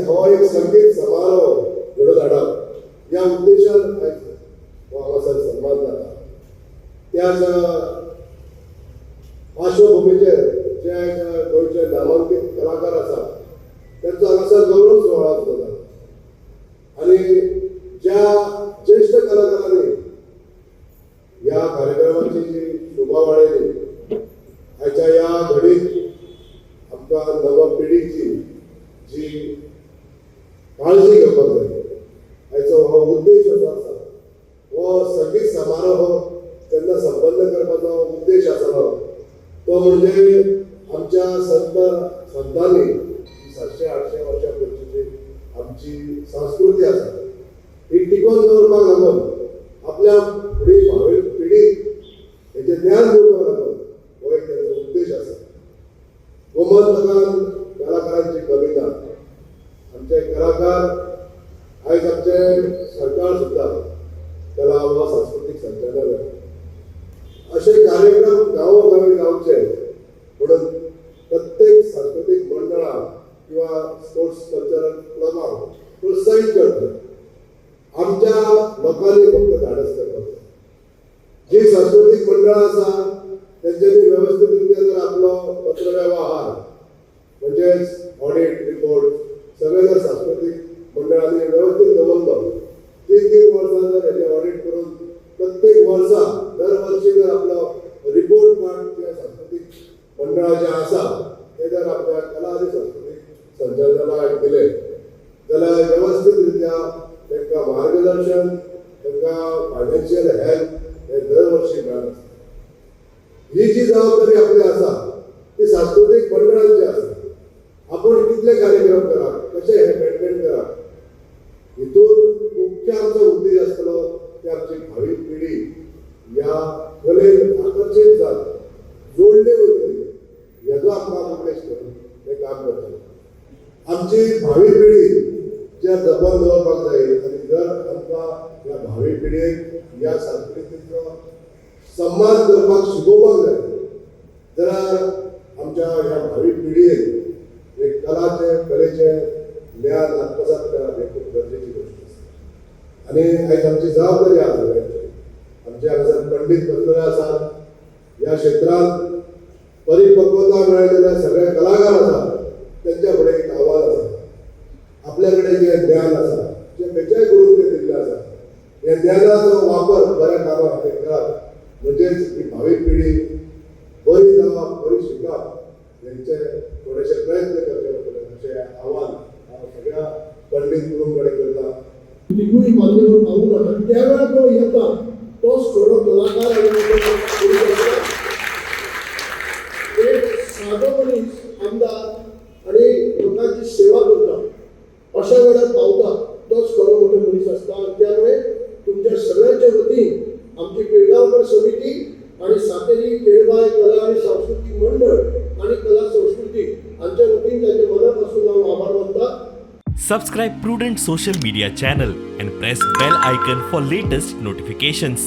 आनी हो एक संगीत समारोह घडोवन हाडप ह्या उद्देशान आयज हो हांगासर सन्मान जाता. त्याच पार्श्वभुमीचेर जे आयज गोंयचे नामांकीत कलाकार आसात तांचो हांगासर गौरव सुवाळा जाता आनी ज्या ज्येश्ठ कलाकारांनी ह्या कार्यक्रमाची जी शोभा वाडयली, आयच्या ह्या घडीक आमकां नव्या पिढीची जी काळजी घेवपाक जाय, आयचो हो उद्देश असो आसा. हो संगीत समारोह तेन्ना संपन्न करपाचो उद्देश आसलो तो म्हणजे आमच्या संत संतांनी 700-800 वर्सां पयलींची जी आमची संस्कृती आसा ही टिकोवन दवरपाक लागून, आपल्या फुडें भावी पिढीक हेजें ज्ञान दिवपाक लागून हो एक तांचो उद्देश आसा. गोमंतकान कलाकारांची कमी ना. आमचे कलाकार आयज आमचे सरकार सुद्दां कला वा सांस्कृतीक संचालनालय असे कार्यक्रम गांवोगावी जावचे म्हणून प्रत्येक सांस्कृतीक मंडळां किंवा स्पोर्ट्स कल्चरल क्लबांक प्रोत्साहीत करतात. आमच्या लोकांनी फक्त धाडस करपाक जाय. जी सांस्कृतीक मंडळां आसा तेंच्यांनी वेवस्थीत रित्या जर आपलो पत्रव्यवहार म्हणजेच ऑडिट रिपोर्ट सगळे जर सांस्कृतीक मंडळांनी वेवस्थीत दवरलो, 3-3 वर्सां जर हेजें ऑडिट करून प्रत्येक वर्सा दर वर्षी जर आपलो रिपोर्ट कार्ड जे सांस्कृतीक मंडळाचे आसा ते जर आपल्या कला आनी सांस्कृतीक संचालनालयाक दिले जाल्यार वेवस्थीत रित्या तांकां मार्गदर्शन, तांकां फायनान्शियल हेल्प हे दर वर्षी मेळत आसता. ही जी जबाबदारी आपली आसा ती सांस्कृतीक मंडळांची आसा. आपूण कितले कार्यक्रम करप, कशे हे मेंटेन करप, हितून मुख्य आमचो उद्देश आसतलो की आमची भावी पिढी ह्या कलेन आकर्शीत जात जोडले वयतली हेजो आमकां उद्देश करून हें काम करतले. आमची भावी पिढी ज्या जपून दवरपाक जाय आनी जर आमकां ह्या भावी पिढयेक ह्या संस्कृतीचो सन्मान करपाक शिकोवपाक जाय जाल्यार आमच्या ह्या भावी पिढयेक एक कलाचें कलेचें ज्ञान आत्मसात करप हें खूब गरजेची गोश्ट आसा. आनी आयज आमची जबाबदारी आसा सगळ्यांची. आमचे हांगासर पंडीत बसलेले आसात, ह्या क्षेत्रांत परिपक्वता मेळलेले सगळे कलाकार आसात, तेंच्या फुडें एक आव्हान आसा. आपल्या कडेन जें ज्ञान आसा, जें खंयच्याय गुरून तें दिल्लें आसा, ह्या ज्ञानाचो वापर बऱ्या कामा खातीर करप म्हणजेच ही भावी पिढी बरी जावप, बरी शिकप हेंचे थोडेशे प्रयत्न करचे पडटले अशें आव्हान हांव सगळ्या पंडीत गुरूं कडेन करता. तिगूय मान्यवर पावूना आनी त्या वेळार तो येता तोच खरो कलाकार आनी तो एक सादो मनीस आमदार आनी लोकांची सेवा करता अशा वेळार पावता तोच खरो मोठो मनीस आसता. आनी त्यामुळे तुमच्या सगळ्यांच्या वतीन आमची पिळगांवकर समिती आणि सातेरी केळबाय कला आणि सांस्कृतिक मंडळ आणि कला संस्कृती हांच्या वतीन तांच्या मनापासून हांव आभार मानता. Subscribe Prudent Social Media channel and press bell icon for latest notifications.